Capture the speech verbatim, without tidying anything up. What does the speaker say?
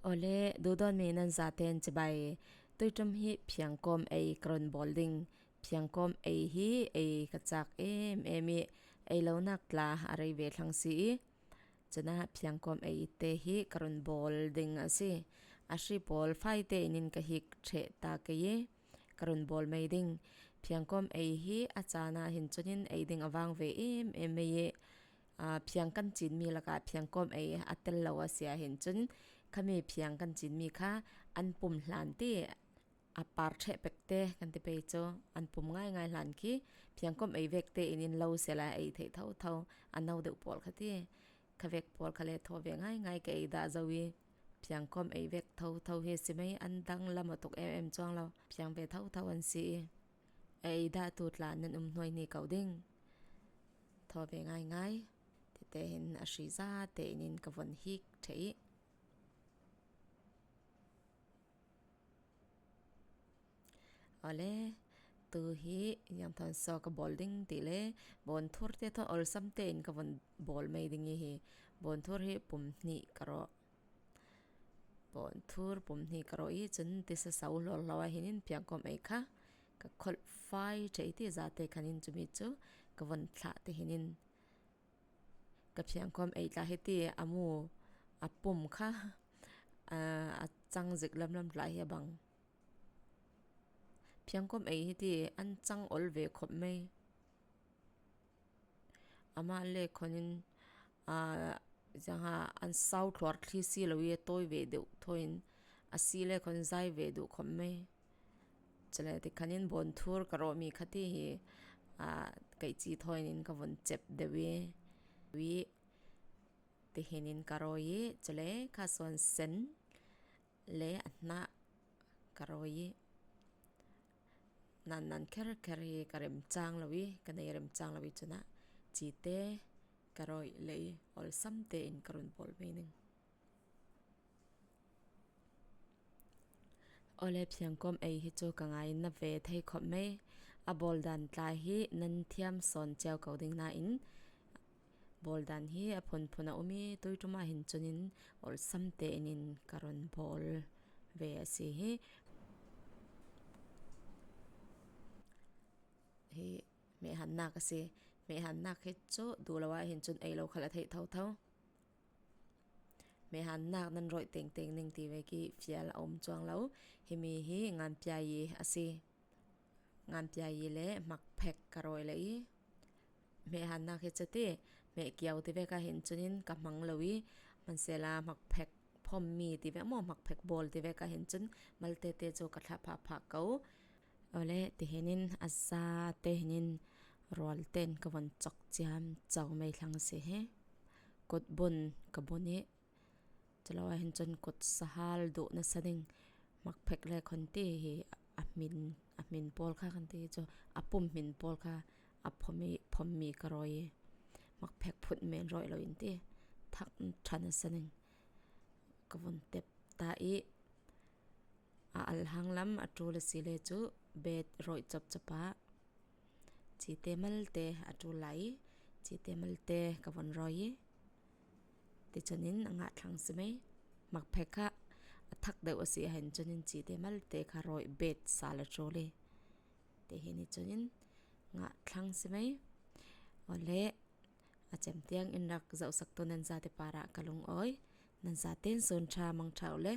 Awle, duhdawtmi nan zaten cibai, tuiṭum hi phiangkawm ei ka run bawl ding. Phiangkawm ei hi ei ka cak em em i, ei lonak tla a rei ve thlang si i, cunah phiangkawm ei te hi ka run bawl ding a si. A hri pawl faite in in ka hik ṭheh ta kei i, ka run bawl mei ding. Phiangkawm ei hi a caan ah hin cun in ei ding a vang ve em em mei i, aa, phiang kan cinmi lakah phiangkawm ei a tel lo a si ah hin cun, khami phiang kan cinmi kha an pum hlan ti a par ṭheh pekte kan ti pei cu, an pum ngaingai hlan khi phiangkawm ei vekte in in lo sela ei theih thotho, a no deuh pawl kha ti. Kha vek pawl kha le thaw ve ngaingai ka ei dah zo i, phiangkawm ei vek thotho hi si mei, an dang lam a tuk em em cuang lo, phiang ve thotho an si i, a ei dah tu tla nan um hnuai ni ko ding. Thaw ve ngaingai. Tete hin a hri zate in in ka von hik ṭheh i. Awle, tu hi ziang thawn saw ka bawl ding ti le, bawnthur te thawn awlsam te in ka von bawl mei ding i hi. Bawnthur hi pum hnih ka rawh. Bawnthur pum hnih ka rawh i cun tisa so hlaw hlaw ah hin in phiangkawm ei kha ka kholh fai ṭheh i ti zate khan in cumi cu ka von thlah ti hin in ka phiangkawm ei tla hi ti a mu a pum kha, aa, a cang zik lamlam tla hi a bang. Phiangkawm ei hi ti an cang ol ve khop mei. Amah le khon in, aa, ziangha an sau thluar thli si lo i a tawi ve deuh thaw in a si le khon zai ve duh khop mei. Cule ti khan in bawnthur ka rawhmi kha ti hi, aa, kei ci thaw in in ka von cep deuh i, ui, ti hin in ka rawi i, cule kha suan sen le a hnah ka rawi i, nan nan kher kher hi ka remcang lo i, ka nei remcang lo i cunah cite ka rawi le i, awlsam te in ka run bawl mei ning. Awle, phiangkawm ei hi cu ka ngai in na ve thei khop mei. A bawl dan tla hi nan thiam sawn cio ko ding nain, bawl dan hi a phunphun a um i, tuiṭum ah hin cun in awlsam te in in ka run bawl ve a si hi. Hi mehhannak a si. Mehhannak hi cu duh lo ah hin cun ei lo khal a theih thotho. Mehhannak nan rawih tengteng ning ti vek i fial a um cuang lo. Himi hi nganpiai a si. Nganpiai le hmakphek ka rawi le i, mehhannak hi cati, mehkiau ti vek ah hin cun in ka hmang lo i, hmansela hmakphek phommi ti vek maw, hmakphek bawl ti vek ah hin cun malte te cu ka thlah phah phah ko. Awle, ti hin in a za te hin in rual ten ka von cawk ciam co mei thlang si hi. Kut bun ka bun i, culo ah hin cun kut sahal duh nasa ding, hmakphek le khon ti hi a hmin, a hmin pawl kha kan ti cu, a pum hmin pawl kha a phommi, phommi ka rawi i, hmakphek phut men rawih lo in ti, thak ṭhan nasa ding ka vun tep ta i, a alhang lam a ṭul a si le cu bet rawih copcop ah cite malte a ṭul lai i, cite malte ka von rawi i, ti cun in a ngah thlang si mei. Hmakphek kha a thak deuh a si ah hin cun in cite malte kha rawih bet sal a ṭul i, ti hin i cun in ngah thlang si mei. Awle, a cem tiang in rak zohsaktu nan zate parah ka lungawi. Nan zaten sun ṭha mang ṭha u le.